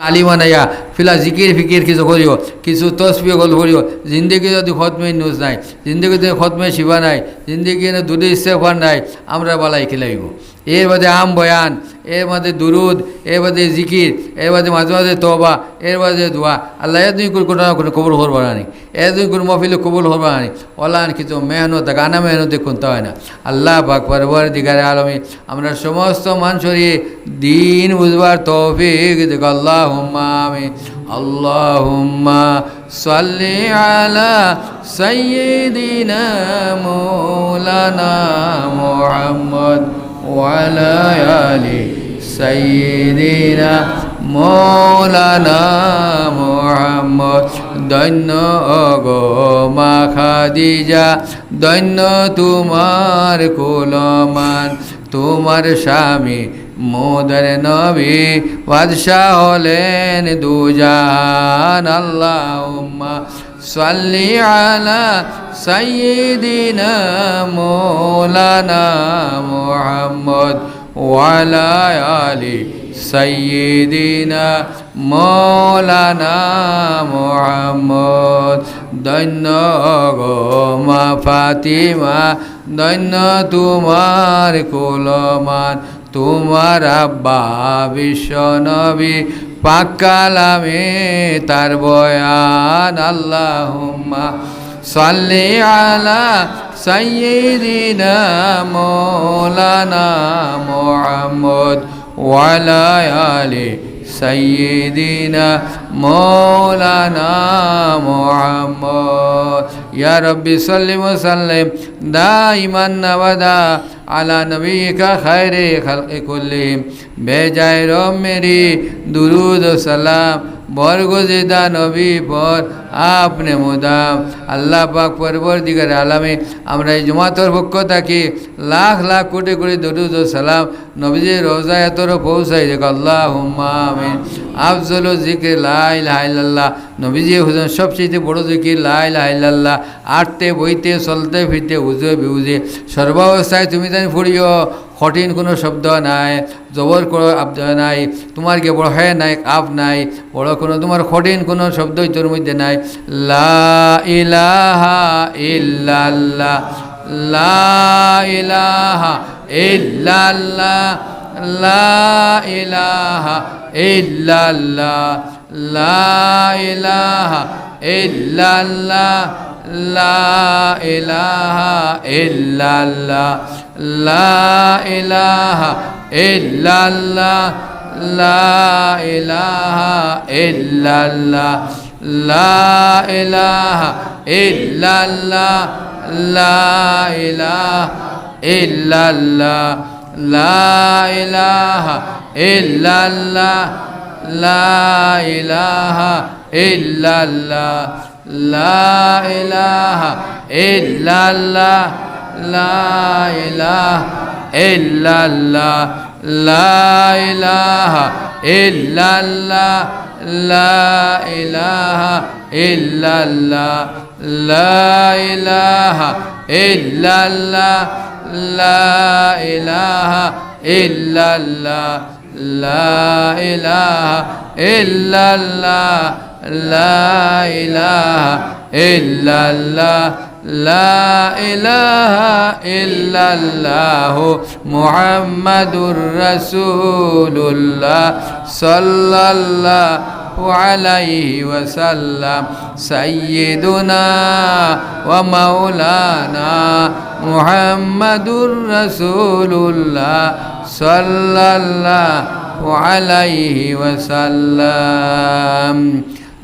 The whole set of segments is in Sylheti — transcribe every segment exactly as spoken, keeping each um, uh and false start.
আলিম বানাইয়া, ফিলা জিকির ফিকির কিছু করিও, কিছু তসবি অকল পড়িও। জিন্দেগি যদি খতমে নুজ নাই, জিন্দেগি যদি খতমে শিফা নাই, জিন্দেগি এনে দুরুদ ইস্তেগফার নাই, আমরার বালা কিলা অইবো? এর বাদে আম বয়ান, এর বাদে দুরুদ, এর বাদে জিকির, এর বাদে মাঝে মাঝে তওবা, এর বাদে দোয়া। আল্লায় এর দুই কুন ঘটনা কুন কবুল করবা না নি? এর দুই কুন মহফিলে কবুল করবা না নি? অলান কিছু মেহনত, গানা মেহনতে কুন্তা অয় না। আল্লাহ পাক পরওয়ারদিগারে আলমিন আমরার সমস্ত মানষরে দ্বীন বুঝবার তৌফিক দেউক্কা। আল্লাহুম্মা আমিন। আল্লাহুম্মা সাল্লি আলা সাইয়্যিদিনা মাওলানা মুহাম্মদ ওয়া আলা আলি সাইয়্যিদিনা মাওলানা মুহাম্মদ। ধন্য গো মা খাদিজা, ধন্য তুমার কুলমান, তুমার স্বামী মোদের নবী, বাদশা হলেন দুজাহান। আল্লাহুম্মা সাল্লি আলা সাইয়্যিদিনা মাওলানা মুহাম্মদ ওয়া আলা আলি সাইয়্যিদিনা মাওলানা মুহাম্মদ। ধন্য গো মা ফাতিমা, ধন্য তুমার কুলমান, তুমার আব্বা বিশ্ব নবী, পাক কালামে তার বয়ান। আল্লাহুম্মা সাল্লি আলা সাইয়্যিদিনা মাওলানা মুহাম্মদ ওয়া আলা আলি সাইয়্যিদিনা মাওলানা মুহাম্মদ। ইয়া রাব্বি সাল্লি ওয়া সাল্লিম দাইমান আবাদা আলা নবিয়িকা খায়রি খালকি কুল্লিহিম। ভেজায়ে রহমত মেরি দুরুদ ও সালাম, বরগুজিদা নবী পর আপনে মুদাম। আল্লাহ পাক পরওয়ারদিগারে আলমিন, আমরা এই জমাতর পক্ষ থাকি লাখ লাখ কোটি কোটি দুরুদ ও সালাম নবীজির রওজায়ে আতহারো পৌঁছাই দেউক্কা। আল্লাহুম্মা আমিন। আফজলু যিকরি লা ইলাহা ইল্লাল্লাহ। নবীজি হুজুর সবচেয়ে বড় জিকির লা ইলাহা ইল্লাল্লাহ। আটতে বইতে, চলতে ফিরতে, উজুয়ে বেউজুয়ে, সর্বাবস্থায় তুমি তাইন পড়িও। কঠিন কুনু শব্দ নাই, জবর কুনু শব্দ নাই, তুমার গিয়া বড় হে নাই, কাফ নাই, বড় কুনু তুমার কঠিন কুনু শব্দ ইতর মধ্যে নাই। লা ইলাহা ইল্লাল্লাহ, লা ইলাহা ইল্লাল্লাহ, লা ইলাহা ইল্লাল্লাহ, লা ইলাহা ইল্লাল্লাহ, লা ইলাহা ইল্লাল্লাহ, লা ইলাহা ইল্লাল্লাহ, লা ইলাহা ইল্লাল্লাহ, লা ইলাহা ইল্লাল্লাহ, লা ইলাহা ইল্লাল্লাহ, লা ইলাহা ইল্লাল্লাহ, লা ইলাহা ইল্লাল্লাহ, লা ইলাহা ইল্লাল্লাহ, লা ইলাহা ইল্লাল্লাহ, লা ইলাহা ইল্লাল্লাহ, লা ইলাহা ইল্লাল্লাহ, লা ইলাহা ইল্লাল্লাহ, লা ইলাহা ইল্লাল্লাহ, লা ইলাহা ইল্লাল্লাহ, লা ইলাহা ইল্লাল্লাহ, লা ইলাহা ইল্লাল্লাহু মুহাম্মাদুর রাসূলুল্লাহ সাল্লাল্লাহু আলাইহি ওয়াসাল্লাম। সাইয়্যিদুনা ওয়া মাওলানা মুহাম্মাদুর রাসূলুল্লাহ সাল্লাল্লাহু আলাইহি ওয়াসাল্লাম।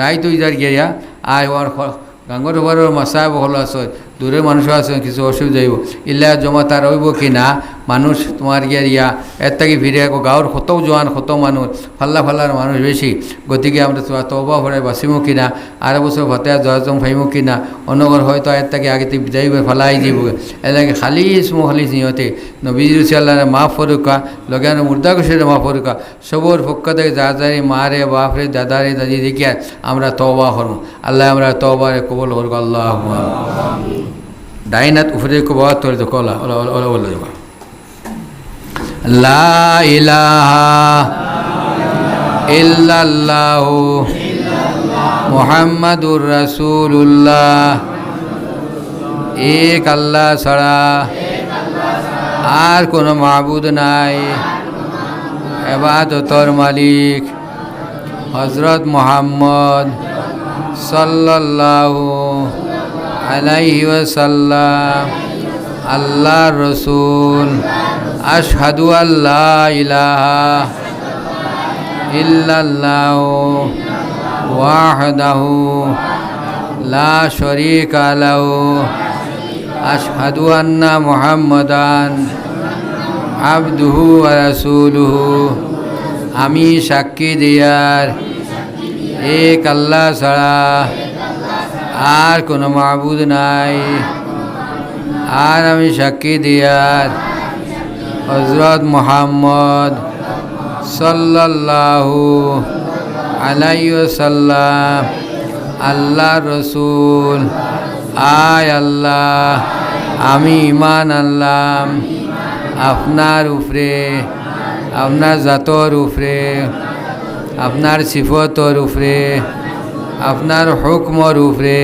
রাইত অই যার গিয়া, আয় ওয়ার খ-, গাঙ্গর ওয়ারর মাসাব হল আছে, দূরের মানুষও আছে, কিছু অসুবিধা অইবো। ইলা জমা তার অইবো কি না, মানুষ তুমার গিয়া ইয়া, এর থাকি ফিরে একো গাঁওর কত জোয়ান, কত মানুষ, ফাল্লা ফাল্লার মানুষ বেশি। গতিকে আমরা তো তওবা করে বাঁচিমু কি না, আর বছর ফাতে দোয়া জম পাইমু কি না, অনগর হয়তো এর থাকি আগে তো বিদায় করে ফালাই দিব। এর লাগে খালিস মুখালিস নিয়তে নবীজির রসুল আল্লাহরে মাফ করুকা, লগে আর মুর্দা গোষ্ঠীরে মাফ করুকা। সবর পক্ষ থাকি যা যারি মারে, বাপরে, দাদারে, দাদি দেখিয়া আমরা তওবা করমু। আল্লাহ আমরা তওবারে কবুল করুক। আল্লাহ ডাইনাত উপরে কবা তোর দেখো, OLA, OLA, OLA, OLA, OLA, OLA. লা ইলাহা ইল্লাল্লাহু মুহাম্মাদুর রাসূলুল্লাহ। এক আল্লাহ ছাড়া আর কোনো মাবুদ নাই। এবাদতর মালিক হযরত মুহাম্মদ সাল্লাল্লাহু আলাইহি ওয়াসাল্লাম আল্লাহর রসুল। আশহাদু আল্লা ইলাহা ইল্লাল্লাহু ওয়াহদাহু লা শরীকা লাহু। আশহাদু আন্না মুহাম্মাদান আবদুহু ওয়া রাসূলুহু। আমি সাক্ষী দিয়ার এক আল্লাহ ছাড়া আর কোনো মাবুদ নাই। আর আমি সাক্ষী দিয়ার হযরত মুহাম্মদ সাল্লাল্লাহু আলাইহি ওয়াসাল্লাম আল্লাহর রসুল। আয় আল্লাহ, আমি ঈমান আনলাম আপনার উপরে, আপনার জাতর উপরে, আপনার সিফতর উপরে, আপনার হুকুমর উপরে।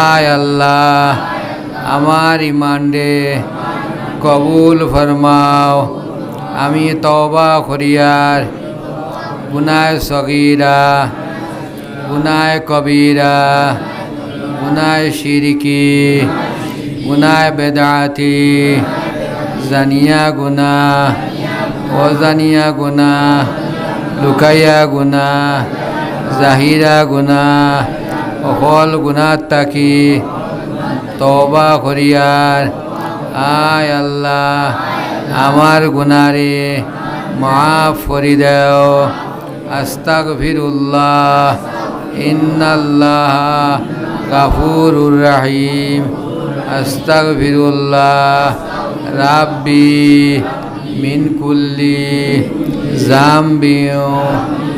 আয় আল্লাহ, আমার ঈমানরে কবুল ফরমাও। আমি তওবা করিয়ার গুনাহ সগীরা, গুনাহ কবিরা, গুনাহ শিরকি, গুনাহ বেদাতি, জানিয়া গুনাহ, অজানিয়া গুনাহ, লুকাইয়া গুনাহ, জাহিরা গুনাহ, অকল গুনাহ থাকি তওবা করিয়ার। আয় আল্লাহ, আমার গুনারে মাফ করি দেও। আস্তাগফিরুল্লাহ, ইন্নাল্লাহা গাফুরুর রাহিম। আস্তাগফিরুল্লাহ রাব্বি মিন কুল্লি জামবি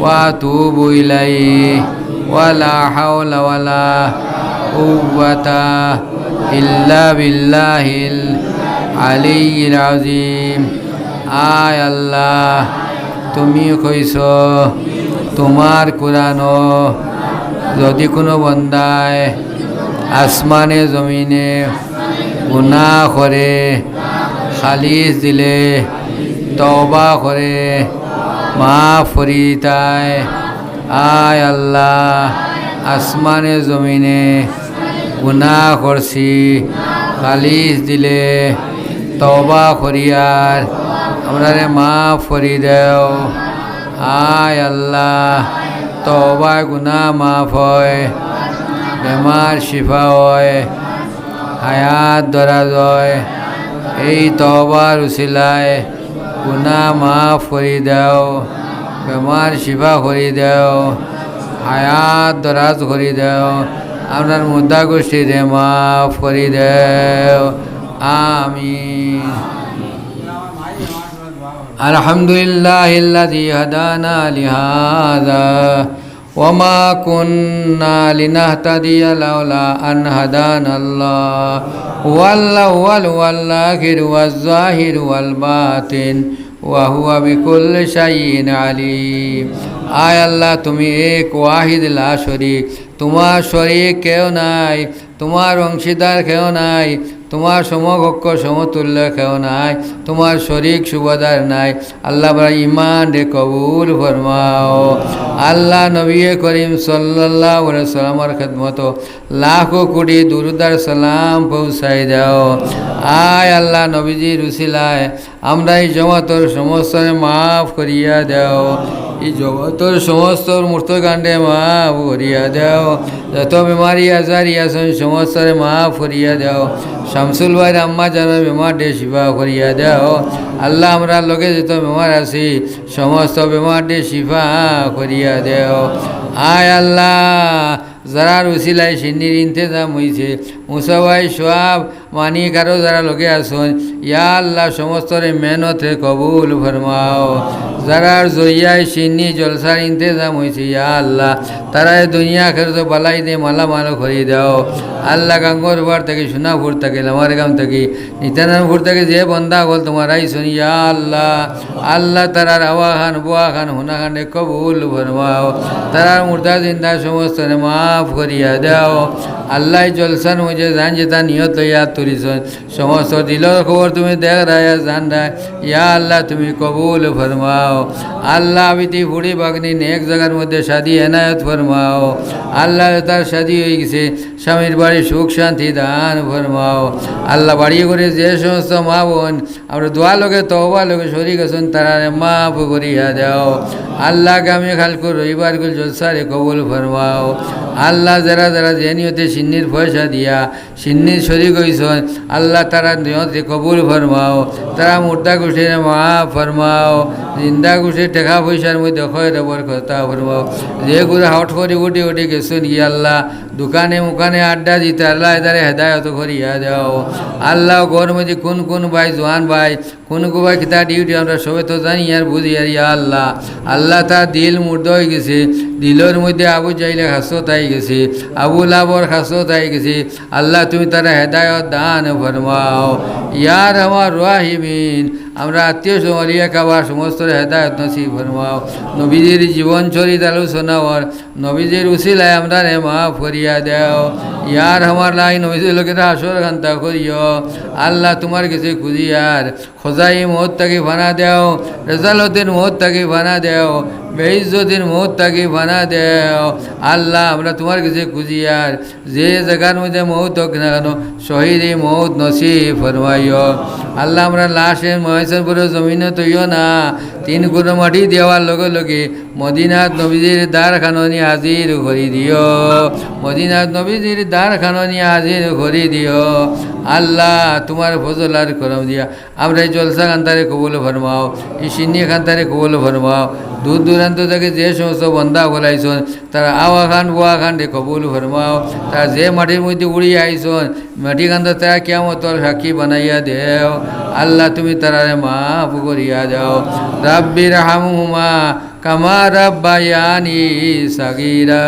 ওয়া আতুবু ইলাইহি ওয়া লা হাওলা ওয়া লা কুওয়াতা ইল্লা বিল্লাহিল আলিয়্যিল আযীম। আয় আল্লাহ, তুমি কইছো তুমার কুরআনো, যদি কুনু বন্দায় আসমানে জমিনে গুনাহ করে, খালিস দিলে, তওবা করে, মাফ করি দিতায়। আয় আল্লাহ, আসমানে জমিনে গুনাহ করছি, খালিস দিলে, তওবা করিয়ার আমরারে মাফ করি দেও। আয় আল্লাহ, তওবায় গুনাহ মাফ অয়, বেমার শিফা অয়, হায়াত দরাজ অয়। এই তওবার উসিলায় গুনাহ মাফ করি দেও, বেমার শিফা করি দেও, হায়াত দরাজ করি দেও, আমরার মুর্দা গুষ্টিরে মাফ করি দেও। আমিন। الحمد لله الذي هدانا لهذا وما كنا لنهتدي لولا أن هدانا الله، هو الأول والآخر والظاهر والباطن وهو بكل شيء عليم। আয় আল্লাহ, তুমি এক ওয়াহিদ লা শরীক, তুমার শরীক কেউ নাই, তুমার অংশীদার কেউ নাই, তুমার সমকক্ষ সমতুল্য কেউ নাই, তুমার শরীক সুবাদার নাই। আল্লাহ, আমরার ইমানরে কবুল ফরমাও। আল্লাহ, নবী করিম সাল্লাল্লাহু আলাইহি ওয়াসাল্লামর খেদমতো লাখো কোটি দুরুদ আর সালাম পৌঁছাই দাও। আয় আল্লাহ, নবীজির উসিলায় আমরা এই জমাতর সমস্তরে মাফ করিয়া দেও। এই জমাতর সমস্ত মৃত্যুকাণ্ডে মাফ করিয়া দেও। যত বেমারি আজারি আছইন, সমস্তরে মাফ করিয়া দেও। শামসুল ভাইর আম্মা জানর বেমাররে শিফা করিয়া দেও। আল্লাহ, আমরার লগে যত বেমার আছি, সমস্ত বেমাররে শিফা করিয়া দেও। আয় আল্লাহ, যারার উসিলায় শিন্নির ইন্তেজাম অইছে, মুসা ভাই সোহাব মানি কারো যারা লগে আছইন, ইয়া আল্লাহ, সমস্তরে মেহনতরে কবুল ফরমাও। যারার জরিয়ায় শিন্নি জলসার ইন্তেজাম অইছে, ইয়া আল্লাহ, তারারে দুনিয়া আখেরাতো বালাই দিয়া মালামাল করি দেও। আল্লাহ, গাঙ্গর পাড় থাকি, সোনাপুর থাকি, লামারগাম থাকি, নিতানপুর থাকি যে বন্দা অকল তুমার আইছইন, ইয়া আল্লাহ, আল্লাহ, তারার আওয়াখান, বোয়াখান, হুনাখানরে কবুল ফরমাও। তারার মুর্দা জিন্দা সমস্তরে মাফ করিয়া দেও। আল্লাহ, ই জলসার মাঝে যান যেতা নিয়ত লইয়া তুলিছইন, সমস্ত দিলর খবর তুমি দেখরায়, জানরায়। ইয়া আল্লাহ, তুমি কবুল ফরমাও। আল্লাহ, আবিতি ফুড়ি বাগনি নেক জাগার মধ্যে শাদি এনায়েত ফরমাও। আল্লাহ, তার শাদি অইগেছে, স্বামীর বাড়ি সুখ শান্তি দান ফরমাও। আল্লাহ, বাড়ি ঘরে যে সমস্ত মা বোন আমরা দোয়া লগে তওবা লগে শরিক আছইন, তারারে মাফ করিয়া দেও। আল্লাহ, আগামী কালকু রবিবার কুল জলসারে কবুল ফরমাও। আল্লাহ, যারা যারা যে নিয়তে শিন্নির পয়সা দিয়া শিন্নির শরিক অইছইন, আল্লাহ, তারার নিয়তরে কবুল ফরমাও। তারার মুর্দা গুষ্টিরে মাফ ফরমাও। জিন্দা গুষ্টির টেকা পয়সার মধ্যে খয়র বরকত আতা ফরমাও। যেগুরে হট করি উঠি উঠি গেছইন গি আল্লাহ, দোকানে মুকানে আড্ডা দিতা, আল্লাহ, এতারে হেদায়ত করিয়া দেও। আল্লাহ, ঘরর মধ্যে কুন কুন ভাই, জোয়ান ভাই, কুন কুবা কিতা ডিউটি, আমরা সবে তো জানি আর বুঝি আর, ইয়া আল্লাহ। আল্লাহ, তার দিল মুর্দা অইগেছে, দিলর মধ্যে আবু জাহিলর খাসলত আইগেছে, আবু লাহাবর খাসলত আইগেছে। আল্লাহ, তুমি তারে হেদায়ত দান ফরমাও। ইয়া আরহামার রাহিমিন, আমরা আত্মীয় স্বজন, অলি আকরাব সমস্তরে হেদায়ত নসিব ফরমাও। নবীজির জীবন চরিত আলোচনা অর, নবীজির উসিলায় আমরারে মাফ করিয়া দেও। ইয়া আরহামার রাহিমিন, নবীজির লগে হাশর কান্তা করিও। আল্লাহ, তুমার গেছে খুজিয়ার, খোজাই মউত থাকি ফানা দেও, রেজালতির মউত থাকি ফানা দেও, বেইজ্জতির মউত থাকি ফানা দেও। আল্লাহ, আমরা তুমার গেছে খুজিয়ার, যে জাগার মধ্যে মউত অউক না কেন, শহীদি মউত নসিব ফরমাইও। আল্লাহ, আমরার লাশরে ময়মনসিংপুরর জমিনো থইও না, তিন কুনো মাটি দেওয়ার লগে লগে মদিনাত নবীজির দারখানো নি হাজির করি দিও, মদিনাত নবীজির দারখানো নি হাজির করি দিও। আল্লাহ, তুমার ফজল আর করম দিয়া আমরা ই জলসা খান্তারে কবুল ফরমাও, ই শিন্নি খান্তারে কবুল ফরমাও। দূর দূরান্ত থাকি যে সমস্ত বন্দা অকল আইছইন, তারার আওয়াখান বোয়াখানরে কবুল ফরমাও। তারা যে মাটির মধ্যে উড়িয়া আইছইন, মাটি খান্তা তারা কিয়ামতর সাক্ষী বানাইয়া দেও। আল্লাহ, তুমি তারারে মাফ করিয়া দেও। রাব্বির হামহুমা কামা রাব্বায়ানি সাগীরা।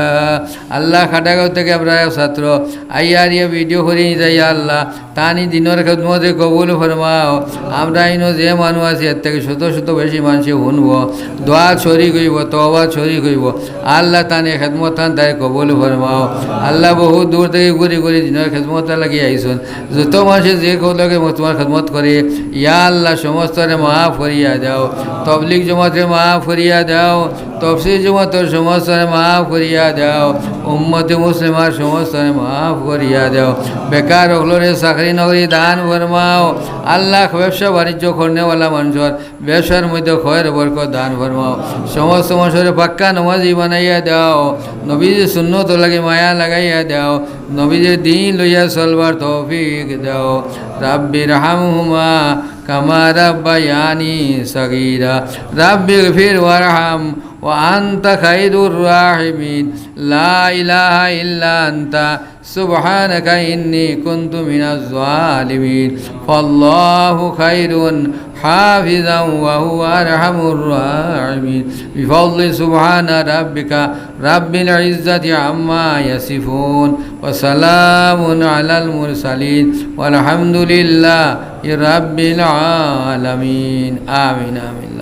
আল্লাহ, খাটাগাঁও থাকি আমরার এক ছাত্র আইয়ার ইয়ে ভিডিও করি নিতা, ইয়া আল্লাহ, তানি দিনর খেদমতরে কবুল ফরমাও। আমরা ইনো যে মানুষ আছি, এর থাকি শত শত বেশি মানষে হুনবো, দোয়াত শরিক অইবো, তওবাত শরিক অইবো। আল্লাহ, তানি খেদমত খান্তারে কবুল ফরমাও। আল্লাহ, বহুত দূর থাকি ঘুরি ঘুরি দিনর খেদমতর লাগি আইছইন, যত মানষে যে কেউ লগে তুমার খেদমত করে, ইয়া আল্লাহ, সমস্তরে মাফ করিয়া দেও। তবলিগ জমাতরে মাফ করিয়া দেও। তফসির জমাতর সমস্তরে মাফ করিয়া দেও। উম্মতে মুসলিমার সমস্তরে মাফ করিয়া দেও। বেকার অকলরে চাকরি নকরি দান ফরমাও। আল্লাহ, ব্যবসা বাণিজ্য করনেওয়ালা মানষর ব্যবসার মধ্যে খয়র বরকত দান ফরমাও। সমস্ত মানষরে পাক্কা নমাজি বানাইয়া দেও। নবীজির সুন্নতর লাগি মায়া লাগাইয়া দেও। নবীজির দিন লইয়া চলবার তৌফিক দেও। রাব্বির হামহুমা কামা রাব্বায়ানি সাগীরা। রাব্বিগফির ওয়ারহাম ওয়া আনতা খায়রুর রাহিমিন। লা ইলাহা ইল্লা আনতা সুবহানাকা ইন্নী কুনতু মিনাজ জালিমিন। ফাল্লাহু খায়রুন হাফিজান ওয়া হুয়া আরহামুর রাহিমিন। বিফাদলি সুবহানা রাব্বিকা রাব্বিল ইজ্জাতি আম্মা ইয়াসিফুন ওয়া সালামুন আলাল মুরসালিন ওয়াল হামদুলিল্লাহি রাব্বিল আলামিন। আমিন, আমিন।